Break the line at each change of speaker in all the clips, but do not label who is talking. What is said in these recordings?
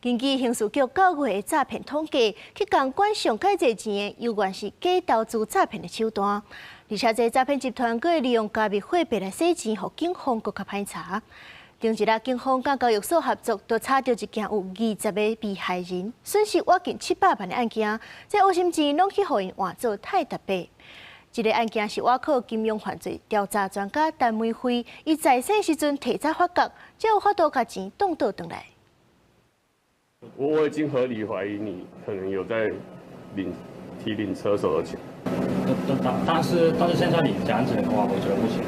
根據刑事局9月的詐騙統計，去共管上蓋濟錢的，猶原是假投資詐騙的手段。而且這詐騙集團閣會利用加密貨幣來洗錢，予警方閣較歹查。頂一日，警方佮交易所合作，都查著一件有20個被害人，損失倚近700萬的案件。這烏心錢攏去予𪜶換做泰達幣。這个案件是倚靠金融犯罪調查專家陳梅惠，伊在線時陣提早發覺，才有法度共錢擋倒轉來。
我已經合理懷疑你可能有在領提領車手的錢。
但是現在你這樣子的話，我覺得不行。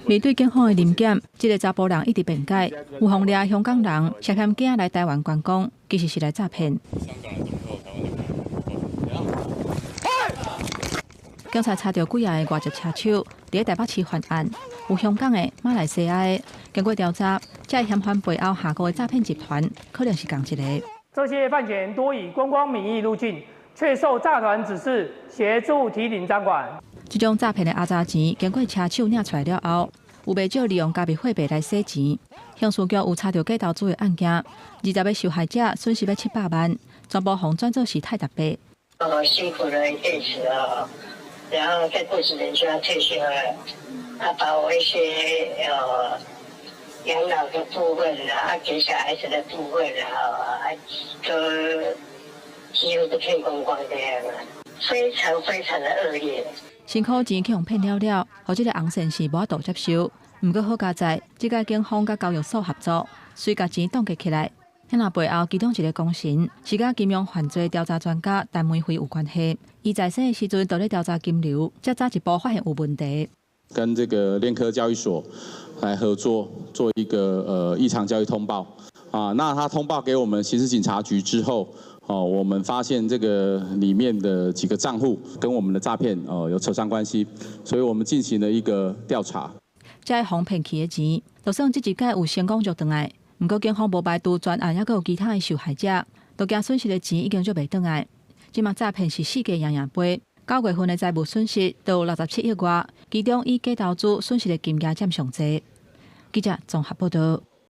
面對警方的臨檢，這个查埔人一直辯解，有予掠香港人涉嫌驚來台灣觀光，其實是來詐騙。
香港人怎麼會有台灣的
警察查著幾个外籍車手，佇台北市犯案，有香港的、馬來西亞的。經過調查，這个嫌犯背後下個的詐騙集團可能是仝一个。
這些犯嫌多以觀光名義入境，卻受詐團指示協助提領贓款。
這種詐騙的阿雜錢，經過車手領出來了後，有袂少利用加密貨幣來洗錢。刑事局有查著假投資的案件，20個受害者損失欲700萬，全部予轉做是泰達幣。
我辛苦了一輩子啊，然後再過幾年就要退休了，他把我一些養老的部分啊，給小孩子的部分啊，都幾乎都騙光光這樣啊，非常非常的惡劣。
辛苦錢去予騙了了，予這个紅線是無法度接受。毋過好佳哉，這擺警方佮交易所合作，遂共錢凍結起來。遐若背後其中一个功臣是佮金融犯罪調查專家陳梅惠有關係。伊在生的時陣，就咧調查金流，才早一步發現有問題。
跟這個鏈科交易所來合作，做一個異常交易通報。啊，那他通報給我們刑事警察局之後，哦，我們發現這個裡面的幾個賬戶跟我們的詐騙哦有扯上關係，所以我們進行了一個調查。
這予騙去的錢，就算這一擺有成功搦轉來，毋過警方無排除全案猶閣有其他的受害者，都驚損失的錢已經搦袂轉來。這馬詐騙是四界贏贏杯，9月份的財務損失都有67億外，其中以假投資損失的金額佔上濟。記者綜合報導。